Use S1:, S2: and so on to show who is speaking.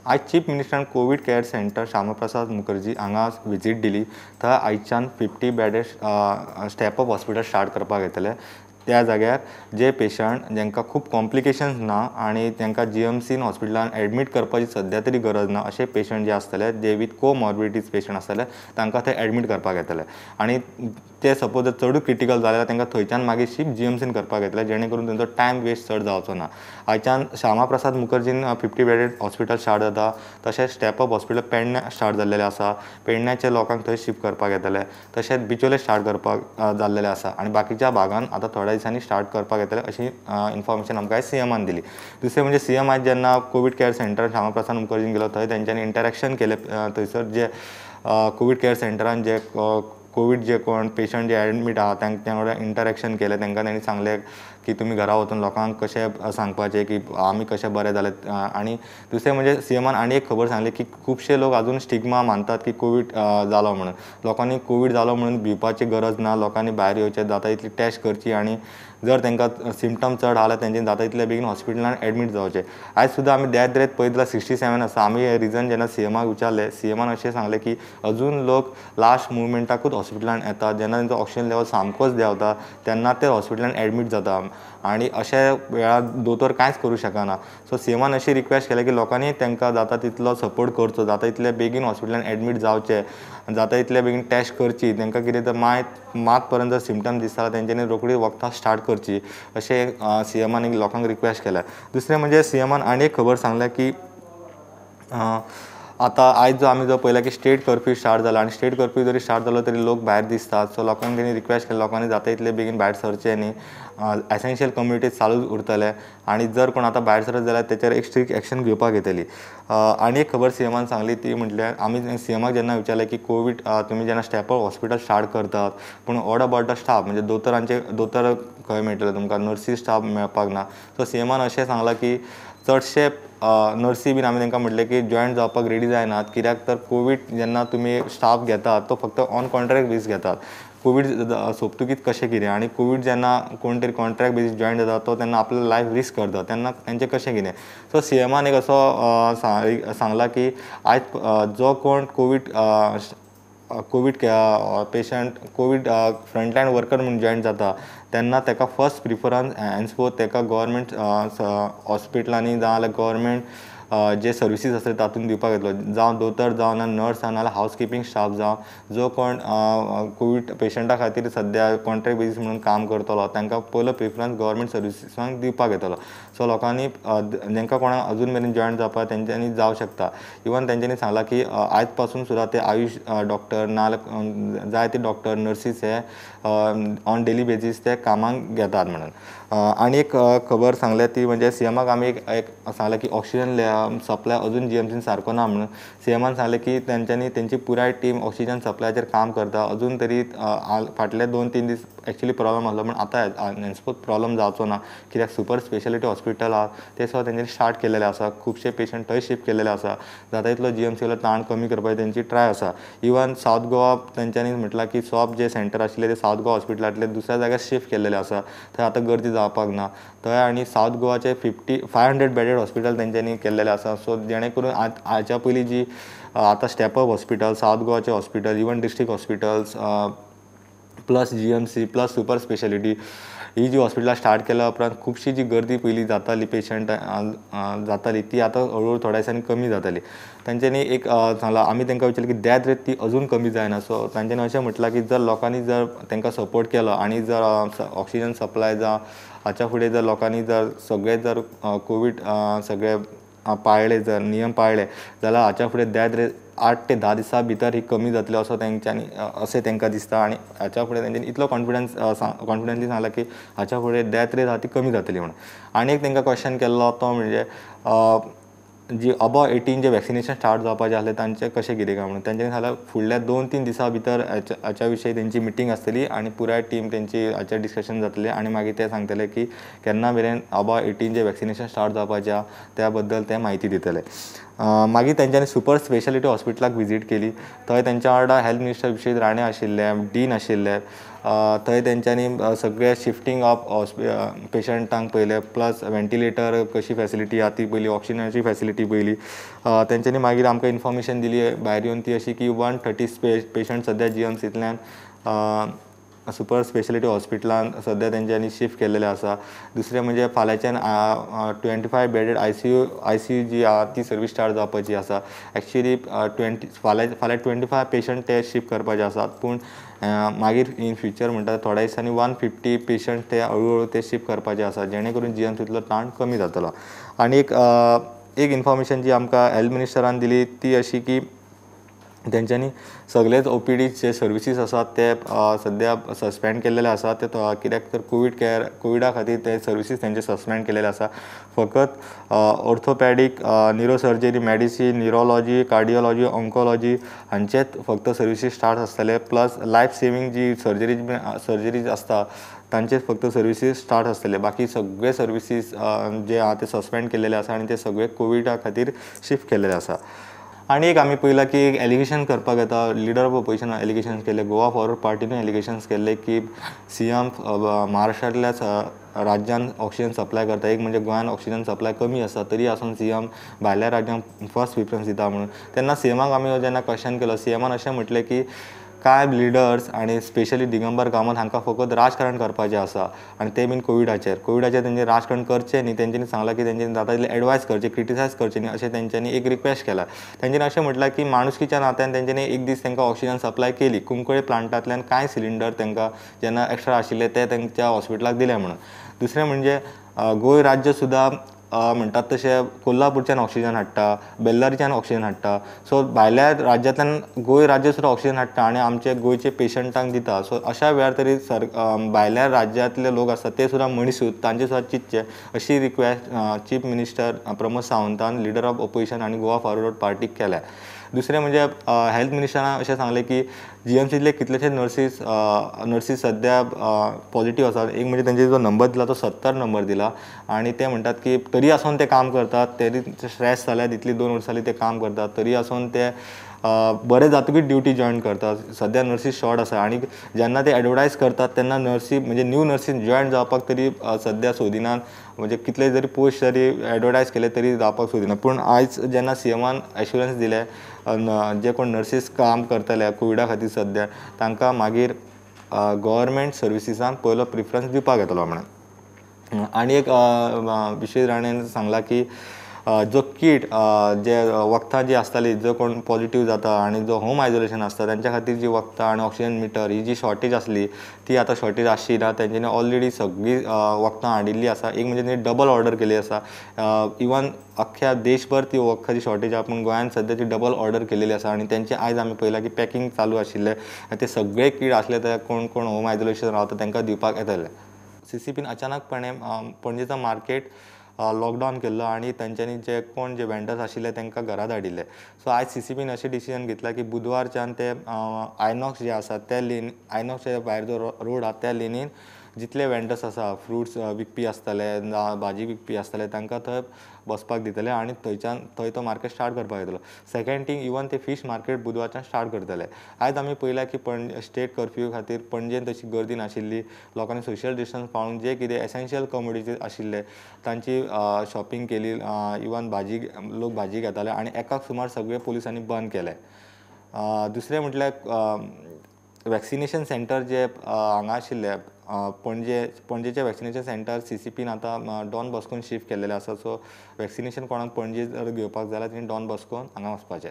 S1: आयज चीफ मिनिस्टरान Covid care centre Shyama Prasad Mukherjee हांगा विजीट दिली. थंय आयच्यान 50 bedded step up hospital start करपाक येतले. त्या जाग्यार जे पेशंट जांकां खूब कॉम्प्लिकेशन्स ना आनी तांकां जीएमसीन हॉस्पिटलान एडमीट करपाची सद्या तरी गरज ना अशे पेशंट जे आसतले, जे विथ कोमॉर्बिडिटीज पेशंट आसतले तांकां थंय एडमीट करपाक येतले. आनी ते सपोज जर चडूच क्रिटिकल जाले जाल्यार तांकां थंयच्यान मागीर शिफ्ट जीएमसीन करपाक येतले, जेणे करून तांचो टायम वेस्ट चड जावचो ना. आयच्यान Shyama Prasad मुखर्जीन 50 bedded hospital start जाता. तशेंच स्टेप अप हॉस्पिटल पेडण्या स्टार्ट जाल्लेलें आसा, पेडण्याच्या लोकांक थंय शिफ्ट करपाक येतले. तशेंच बिचोले स्टार्ट करपाक जाल्लेलें आसा आनी बाकीच्या भागान आतां थोड्या दिसांनी स्टार्ट करपाक येतले अशी इन्फॉर्मेशन आमकां आयज सीएमान दिली. दुसरें म्हणजे सीएम आयज जेन्ना Covid care centre Shyama Prasad मुखर्जीन गेलो थंय तेंच्यांनी इंटरेक्शन केलें. थंयसर जे कोवीड केअर सेंटरान जे कोवीड जे कोण पेशंट जे एडमीट आहा तांच्या वांगडा इंटरेक्शन केलें. तांकां तांणी सांगलें की तुमी घरा वचून लोकांक कशें सांगपाचें की आमी कशें बरें जाले. आनी दुसरें म्हणजे सीएमान आनी एक खबर सांगली की खुबशे लोक आजून स्टिग्मा मानतात की कोवीड जालो म्हणून. लोकांनी कोवीड जालो म्हणून भिवपाची गरज ना, लोकांनी भायर येवचें, जाता तितली टेस्ट करची आनी जर तांकां सिमटम चड आहा तेंच्यांनी जाता तितले बेगीन हॉस्पिटलान एडमीट जावचें. आयज सुद्दां आमी डेथ रेट पळयत जाल्यार 67 आसा. आमी हें रिजन जेन्ना सीएमाक विचारलें, सीएमान अशें सांगलें की अजून लोक लास्ट मुवमेंटाकूच हॉस्पिटलान येतात, जेन्ना तेंचो ऑक्सिजन लेवल सामकोच देंवता तेन्ना ते हॉस्पिटलान एडमीट जाता आनी अशे वेळार दोतोर कांयच करूं शकना. सो सीएमान अशी रिक्वेस्ट केली की लोकांनी तांकां जाता तितलो सपोर्ट करचो, जाता तितले बेगीन हॉस्पिटलान एडमीट जावचें, जाता तितले बेगीन टेस्ट करची, तांकां कितें तर मात पर्यंत जर सिमटम दिसता तेंच्यांनी रोखडी वखदां स्टार्ट करची अशें सीएमान लोकांक रिक्वेस्ट केल्या. दुसरें म्हणजे सीएमान आनी एक खबर सांगल्या की आतां आयज जो आमी जो पळयला की स्टेट कर्फ्यू स्टार्ट जाला आनी स्टेट कर्फ्यू जरी स्टार्ट जालो तरी लोक भायर दिसतात. सो लोकांक तेणी रिक्वेस्ट केली लोकांनी जाता तितले बेगीन भायर सरचें न्ही, एसेन्शियल कम्युनिटीज चालूच उरतले आनी जर कोण आतां भायर सरत जाल्यार तेचेर एक स्ट्रिक्ट एक्शन घेवपाक येतली. आनी एक खबर सीएमान सांगली ती म्हटल्यार आमी सीएमाक जेन्ना विचारलें की कोवीड तुमी जेन्ना स्टेप अप हॉस्पिटल स्टार्ट करतात पूण what about the staff, म्हणजे दोतोरांचे दोतोर खंय मेळटले तुमकां, नर्सी स्टाफ मेळपाक ना. सो सीएमान अशें सांगलां की चडशे नर्सी बीन आमी तांकां म्हटलें की जॉयन जावपाक रेडी जायनात, कित्याक तर कोवीड जेन्ना तुमी स्टाफ घेतात तो फक्त ऑन कॉन्ट्रॅक्ट बेजीस घेतात. कोवीड सोंपतकीच कशें कितें आनी कोवीड जेन्ना कोण तरी कॉन्ट्रॅक्ट बेजीस जॉयन जाता तो तेन्ना आपलो लायफ रिस्क करता, तेन्ना तेंचें कशें कितें. सो सीएमान एक असो सांगला की आयज जो कोण Covid Covid patient Covid frontline worker म्हूण जॉयन जाता तेन्ना ताका फर्स्ट प्रिफरन्स हेन्सफोर्थ ताका गव्हर्मेंट हॉस्पिटलांनी जावं जाल्यार गव्हर्मेंट जे सर्विसीस आसता तातूंत दिवपाक येतलो, जावं दोतोर जावं ना नर्स जावं नाल्यार हावज किपींग स्टाफ जावं जो कोण कोवीड पेशंटा खातीर सद्या कॉन्ट्रॅक्ट बेजीस म्हणून काम करतलो तांकां पयलो प्रिफरन्स गव्हर्मेंट सर्विसीसांक दिवपाक येतलो. सो लोकांनी जांकां कोणाक अजून मेरेन जॉयन जावपाक तेंच्यांनी जावं शकता. इवन तेंच्यांनी सांगलां की आयज पासून सुद्दां ते आयुश डॉक्टर नाल्यार जायते डॉक्टर नर्सीस हे ऑन डेली बेजीस ते कामाक घेतात म्हणून. आनी एक खबर सांगल्या ती म्हणजे सीएमाक आमी एक सांगलें की ऑक्सिजन सप्लाय अजून जीएमसीन सारको ना म्हणून. सीएमान सांगलें की तेंच्यांनी तेंची पुराय टीम ऑक्सिजन सप्लायाचेर काम करता. अजून तरी फाटले 2-3 दीस एक्चुअली प्रॉब्लम आसलो पूण आतां हेन्सफोर्थ प्रॉब्लम जावचो ना, कित्याक सुपर स्पेशलिटी हॉस्पिटल आहा ते सुद्दां तेंच्यांनी स्टार्ट केलेलें आसा, खुबशे पेशंट थंय शिफ्ट केलेले आसा. जाता तितलो जीएमसीलो ताण कमी करपाची तेंची ट्राय आसा. इवन सावथ गोवा तेंच्यांनी म्हटलां की सॉप जे सेंटर आशिल्ले ते सावथ गोवा हॉस्पिटलांतले दुसऱ्या जाग्यार शिफ्ट केलेले आसा, थंय आतां गर्दी जावपाक ना थंय. आनी सावथ गोवाचे 500 बेडेड हॉस्पिटल तेंच्यांनी केल्लेलें आसा. सो जेणे करून हाच्या पयलीं जी आतां स्टेप अप हॉस्पिटल, सावथ गोवाचे hospital, even district hospitals plus GMC plus super speciality ही जी हॉस्पिटलां स्टार्ट केल्या उपरांत खुबशी जी गर्दी पयलीं जाताली पेशंट जाताली ती आतां हळूहळू थोड्या दिसांनी कमी जाताली. तेंच्यांनी एक सांगलां, आमी तांकां विचारलें की डेथ रेट ती अजून कमी जायना. सो तांच्यांनी अशें म्हटलां की जर लोकांनी जर तांकां सपोर्ट केलो आनी जर ऑक्सिजन सप्लाय जावं हाच्या फुडें जर लोकांनी जर सगळे जर कोवीड सगळे पाळ्ळे जर नियम पाळ्ळे जाल्यार हाच्या फुडें डेथ रेट 8 ते 10 दिसां भितर ही कमी जातली असो तेंच्यांनी अशें तांकां दिसता. आनी हाच्या फुडें तेंच्यांनी इतलो कॉन्फिडन्सली सांगला की हाच्या फुडें डेथ रेट आहा ती कमी जातली म्हणून. आनी एक तांकां क्वेश्चन केल्लो तो म्हणजे जी अबव 18 जे वॅक्सिनेशन स्टार्ट जावपाचें आसलें तांचें कशें कितें काय म्हणून. तेंच्यांनी सांगलां फुडल्या 2-3 दिसां भितर हाच्या विशयी तेंची मिटींग आसतली आनी पुराय टीम तेंची हाचेर डिस्कशन जातलें आनी मागीर ते सांगतले की केन्ना मेरेन अबव 18 जे वॅक्सिनेशन स्टार्ट जावपाचें आहा त्या बद्दल ते म्हायती दितले. मागीर तेंच्यांनी सुपर स्पेशालिटी हॉस्पिटलाक विजीट केली. थंय तेंच्या वांगडा हेल्थ मिनिस्टर विश्वजीत राणे आशिल्ले, डीन आशिल्ले. थंय तेंच्यांनी सगळे शिफ्टींग ऑफ पेशंटांक पळयलें, प्लस वेंटिलेटर कशी फॅसिलिटी आहा ती पळयली, ऑक्सिजनाची फॅसिलिटी पळयली. तेंच्यांनी मागीर आमकां इन्फॉर्मेशन दिली भायर येवन ती अशी की 130 पेशंट सद्या जीएमसींतल्यान सुपर स्पेशालिटी हॉस्पिटलान सद्या तेंच्यांनी शिफ्ट केल्लेले आसा. दुसरें म्हणजे फाल्यांच्यान 25 बेडेड ICU जी आहा ती सर्वीस स्टार्ट जावपाची आसा. एक्चुअली फाल्यां 25 पेशंट ते शिफ्ट करपाचे आसात, पूण मागीर इन फ्युचर म्हणटा थोड्या दिसांनी 150 पेशंट ते हळू हळू ते शिफ्ट करपाचे आसा, जेणे करून जीएमसींतलो ताण कमी जातलो. आनी एक इन्फॉर्मेशन जी आमकां हेल्थ मिनिस्टरान दिली ती अशी की तेंच्यांनी सगळेच ओपीडी जे सर्विसीस आसात ते सद्या सस्पेंड केल्लेले आसा. ते कित्याक तर कोविडा खातीर ते सर्विसीस तेंचे सस्पेंड केलेले आसा. फकत orthopaedic, neurosurgery, medicine, neurology, cardiology, oncology हांचेच फक्त सर्विसीस स्टार्ट आसतले. प्लस लायफ सेवींग जी सर्जरीज आसता तांचेच फक्त सर्विसीस स्टार्ट आसतले. बाकी सगळे सर्विसीस जे आहा ते सस्पेंड केल्लेले आसा आनी ते सगळे कोविडा खातीर शिफ्ट केल्लेले आसा. आनी एक आमी पळयलां की एक एलिगेशन करपाक येता, लिडर ऑफ ऑपोजिशन एलिगेशन्स केल्ले, गोवा फॉरवर्ड पार्टीनूय एलिगेशन्स केल्ले की सीएम महाराष्ट्रांतल्या राज्यान ऑक्सिजन सप्लाय करता, एक म्हणजे गोंयान ऑक्सिजन सप्लाय कमी आसा तरी आसून सीएम भायल्या राज्यांक फर्स्ट प्रिफरन्स दिता म्हणून. तेन्ना सीएमाक आमी जेन्ना क्वेश्चन केलो, सीएमान अशें म्हटलें की कांय लिडर्स आनी स्पेशली दिगंबर कामत हांकां फकत राजकारण करपाचें आसा आनी ते बीन कोविडाचेर तेंचे राजकारण करचें न्ही. तेंच्यांनी सांगलां की तेंच्यांनी जाता तितलें एडवायस करचें, क्रिटिसायज करचें न्ही, अशें तेंच्यांनी एक रिक्वेस्ट केला. तेंच्यांनी अशें म्हटलां की माणुसकीच्या नात्यान तेंच्यांनी एक दीस तांकां ऑक्सिजन सप्लाय केली. कुंकळे प्लांटांतल्यान कांय सिलिंडर तांकां जेन्ना एक्स्ट्रा आशिल्ले ते तेंच्या हॉस्पिटलाक दिले म्हणून. दुसरें म्हणजे गोंय राज्य सुद्दां म्हणटात तशें कोल्हापूरच्यान ऑक्सिजन हाडटा, बेल्लारीच्यान ऑक्सिजन हाडटा. सो भायल्या राज्यांतल्यान गोंय राज्य सुद्दां ऑक्सिजन हाडटा आनी आमचे गोंयचे पेशंटांक दिता. सो अशा वेळार तरी भायल्या राज्यांतले लोक आसात ते सुद्दां मनीसूच, तांचे सुद्दां चिंतचें अशी रिक्वेस्ट चीफ मिनिस्टर प्रमोद सावंतान लिडर ऑफ ऑपोजिशन आनी गोवा फॉरवर्ड पार्टीक केल्या. दुसरें म्हणजे हेल्थ मिनिस्टरान अशें सांगलें की जीएमसींतले कितलेशे नर्सीस सद्या पॉझिटिव्ह आसात. एक म्हणजे तेंचे जो नंबर दिला तो 70 नंबर दिला आनी ते म्हणटात की तरी आसून ते काम करतात, तरी स्ट्रेस जाल्यार तितली 2 वर्सां जालीं ते काम करतात, तरी आसून ते बरे जातकीच ड्युटी जॉयन करतात. सद्या नर्सीस शॉर्ट आसा आनी जेन्ना ते एडवर्टायज करतात तेन्ना नर्सी म्हणजे न्यू नर्सीस जॉयन जावपाक तरी सद्या सोदिनात, म्हणजे कितले जरी पोस्ट जरी एडवर्टायज केले तरी जावपाक सोदिना. पूण आयज जेन्ना सीएमान एश्युरन्स दिले जे कोण नर्सीस काम करतले कोविडा खातीर सद्या तांकां मागीर गव्हर्मेंट सर्विसीसान पयलो प्रिफरन्स दिवपाक येतलो म्हणून. आनी एक विश्वजीत राणेन सांगलां की जो किट जे वखदां जी आसताली, जो कोण पॉझिटिव्ह जाता आनी जो होम आयसोलेशन आसता तेंच्या खातीर जी वखदां आनी ऑक्सिजन मिटर ही जी शॉर्टेज आसली ती आतां शॉर्टेज आसची ना. तेंच्यांनी ऑलरेडी सगळीं वखदां हाडिल्लीं आसा. एक म्हणजे तेणी डबल ऑर्डर केली आसा. इवन अख्ख्या देशभर ती वखदाची शॉर्टेज आसा, पूण गोंयांत सद्या ती डबल ऑर्डर केलेली आसा आनी तेंचे आयज आमी पळयलां की पॅकिंग चालू आशिल्लें आनी ते सगळे किट आसले ते कोण कोण होम आयसोलेशन रावता तांकां दिवपाक येतले. सीसीपीन अचानकपणे पणजेचो मार्केट लॉकडावन केल्लो आनी तेंच्यांनी जे कोण जे वेंडर्स आशिल्ले तांकां घरा धाडिल्ले. सो आयज सीसीपीन अशें डिसिजन घेतलां की बुधवारच्यान ते आयनॉक्स जे आसा त्या लेन, आयनॉक्सच्या भायर जो रोड आसा त्या लेनीन जितले वेंडर्स आसा, फ्रुट्स विकपी आसतले, भाजी विकपी आसतले, तांकां थंय बसपाक दितले आनी थंयच्यान थंय तो मार्केट स्टार्ट करपाक येतलो. सेकेंड थींग, इवन ते फीश मार्केट बुधवारच्यान स्टार्ट करतले. आयज आमी पळयलां की स्टेट कर्फ्यू खातीर पणजेन तशी गर्दी नाशिल्ली, लोकांनी सोशल डिस्टन्स पाळून जे कितें एसेन्शियल कमोडिटीज आशिल्ले तांची शॉपिंग केली. इवन भाजी लोक भाजी घेताले आनी एकाक सुमार सगळे पुलिसांनी बंद केले. दुसरें म्हटल्यार वॅक्सिनेशन सेंटर जे हांगा आशिल्ले पणजेचे वॅक्सिनेशन सेंटर सीसीपीन आतां डॉन बॉस्कोन शिफ्ट केल्लेले आसा. सो वॅक्सिनेशन कोणाक पणजे जर घेवपाक जाल्यार तेणी डॉन बॉस्कोन हांगा वचपाचें.